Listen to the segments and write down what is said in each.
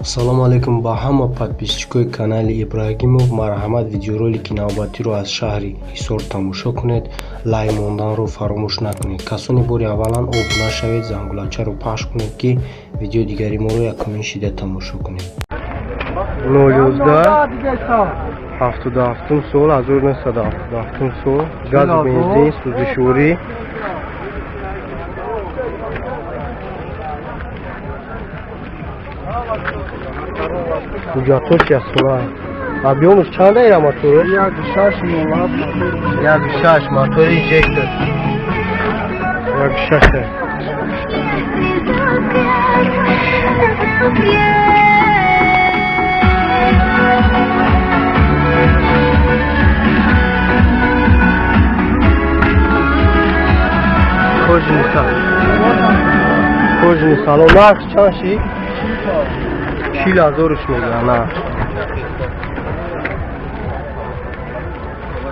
Ассалому алайкум ба ҳама подписчикои канали Ибрагимов. Марҳамат, видеоролики навбатиро аз шаҳри Ҳисор тамошо кунед. Лайк монданро фаромӯш накунед. Касоне бори аввалан обуна шавед, зангулачаро пахш кунед, ки видеои дигари моро якумин шида тамошо кунед. 011 77 сол, 1977 сол, газу бензин, сӯзишворӣ. Ҳуҷҷатҳош яксола. Объёмаш чанд ира мотораш? 1.6 07 мотор. 1.6 мотори инжектор. 1.6. Кожаный салон. Кожаный салон. Нарх чанд шид? 40 000 мегӯяд нарх.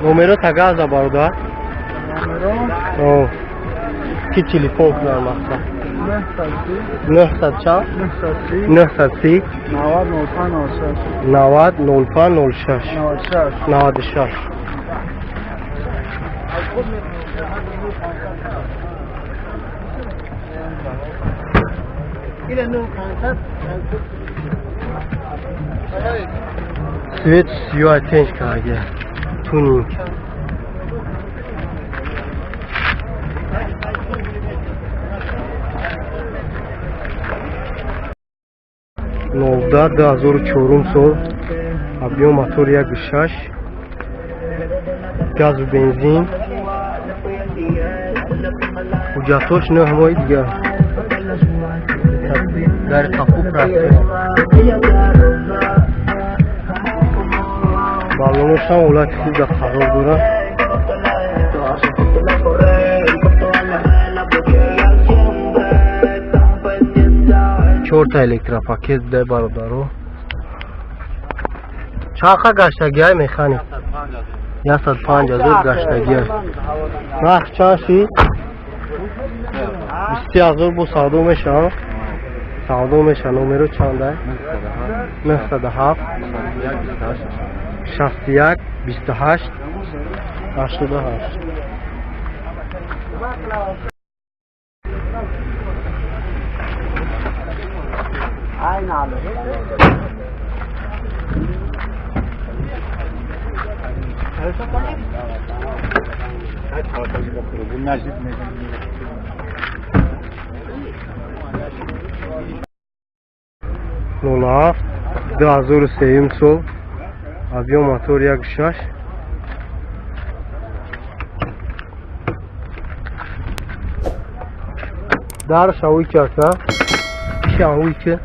Номеро тагаза, бародар. Номеро? Ки телефон кунад мақсад. 900 чанд? 930. 930. 90 05 06. 90 05 06. 96. 96. Цвет сиёҳ тенч карда. Тюнинг. Нолда 2004 сол, объём мотор 1.6, газу бензин, ҳуҷҷатҳош 9 моҳи дигар. Дар қафу простой. Баллоношам ҳолати хуб дар қарор дорад. Чорта электропакет будай, бародаро. Чанқа гаштагиай, механик? 105 000 гаштагиай. Нарх чанд шид? 20 000 бо савдо мешавад. Савдо мешавад. Номеро чандай? 907 61 28 88. 07 2003 сол, объём мотор 1.6, дар шавики ака шавики.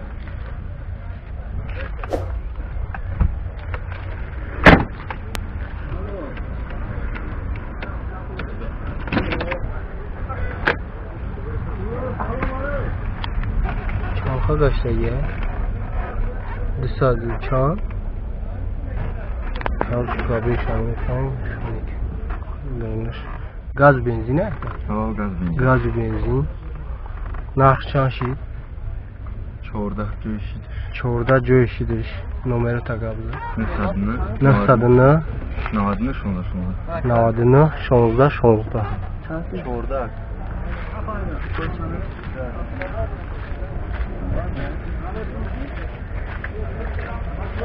Чанқа гаштагия? Дусаду чанд. Газ бензин. Газ бензин. Газу бензин. Нарх чанд шид? 14 ҷой шидиш. 14 ҷой шидиш. Номеро тагабза. 909. 909. 99 16 16. 99 16 16. 14.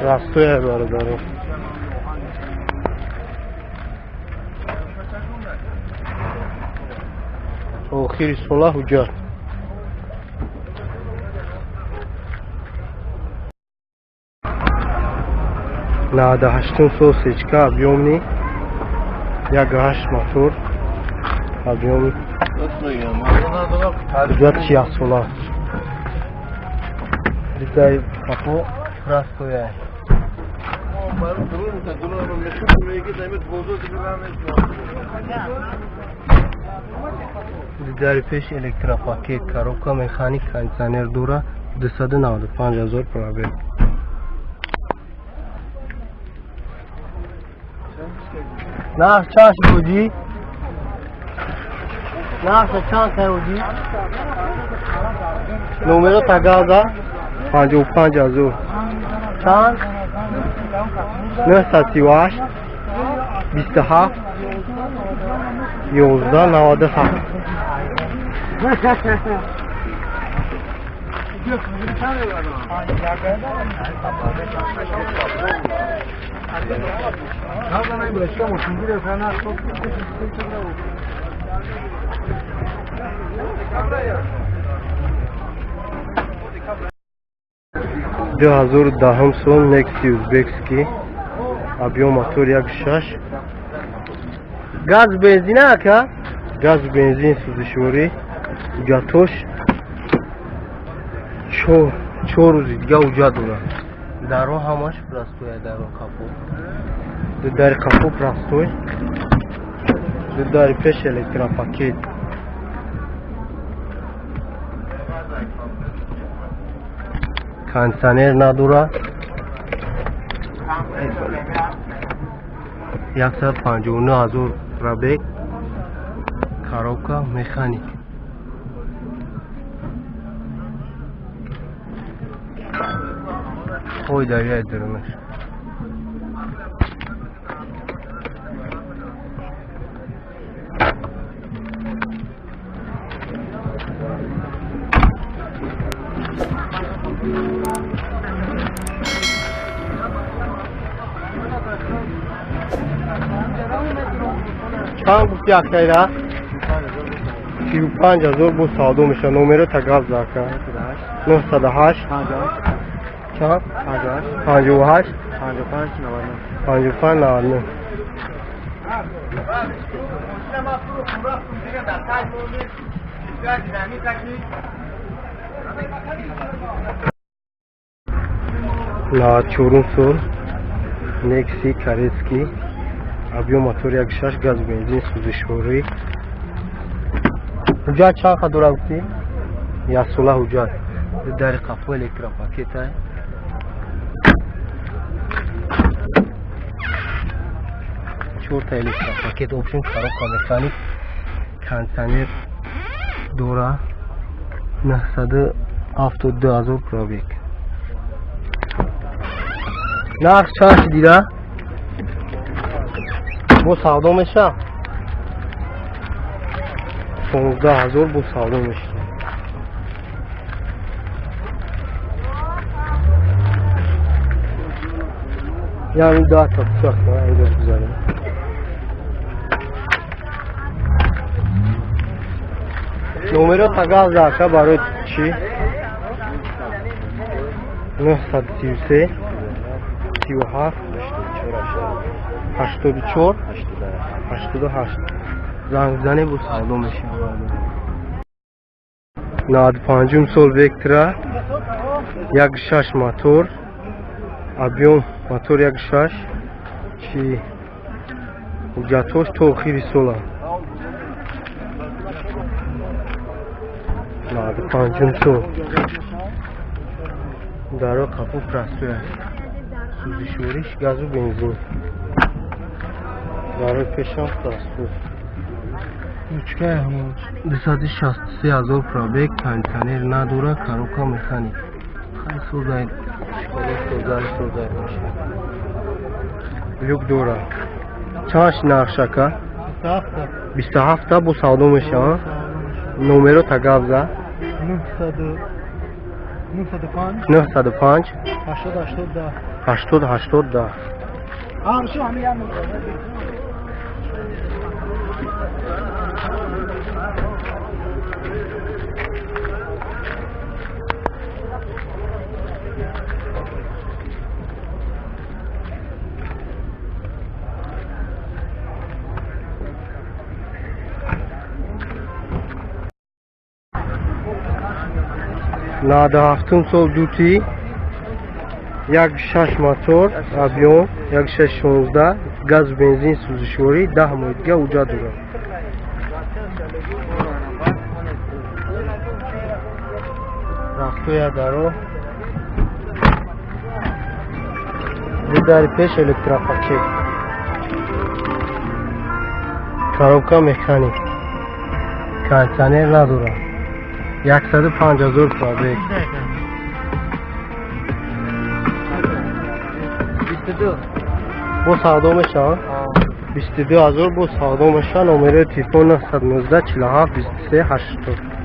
Растоя, бародаро. Охири сола ҳуҷҷат. 98-ум сол, сечка, объёмный, 1.8 мотор, объёми, ҳуҷҷат 1 сола. Дигаи капо простоя. Дигари пеш электропакет, коробка механик, кондиционер дора, 295 000 пробег. Нарх чанд шуд, ҳоҷӣ? Нарх чанд кай, ҳоҷӣ? Номеро тагаза. 55 ҳазор. Чанд? 938 27 11 97. Ду ҳазору даҳум сол Некси узбекский, объем мотор 1.6, газ бензин ака, газ бензин сӯзишворӣ, ҳуҷҷатош чор рӯзи дига ҳуҷҷат дорад. Даро ҳамаш простой, даро капот, ду дари капот простой, ду дари пеш электропакет. Кондиционер надорад. 159 ҳазор пробег, коробка механик. Ой, давай дурнаш. Чанд гуфти акайра? 35 ҳазор бо савдо мешавад. Номеро тагав зака. 908 чанд? 58 55 99. 94 сол Некси корейский, объем мотор 1.6, газ бензин сӯзишворӣ. Ҳуҷҷат чанд қа дорад гуфтӣ? Як сола ҳуҷҷат. Дари қафо электропакета. Чорта электропакет, общем коробка механик, кондиционер дора. 972 ҳазор пробег. Нарх чанд шидида? Бо савдо меша? 15 ҳазор бо савдо меша. Яъне даҳта пучақ инҷо бигзарем. Номеро тагав зака барои чӣ? 933 37 84 88. Занг бизанед, бо савдо мешавад. 95 сол Вектра, 1.6 мотор, объем мотор 1.6, чи ҳуҷҷатҳош то охири сола. 95 сол. Даро қапу простой аст. Сӯзишвориш газу бензин. Дарои пешам простой. 263 ҳазор пробег, кондиционер надорад, коробка механик. Хай созай, созай, созай бошад. Люк дорад. Чанд нарх ака? 27 бо савдо мешавад. Номеро тагавза. 905 80 80 10. 97 сол дути, 1.6 мотор, объем 1.6 16, газ бензин сӯзишворӣ, 10 моҳи дига ҳуҷҷат дорад. Рафтоя даро. Ду дари пеш электропакет. Коробка механик. Кондиционер надорад. 105 ҳазор пробег. 22. Бо савдо мешавад? 22 000 бо савдо мешавад. Номерои телефон 919 47 23 80.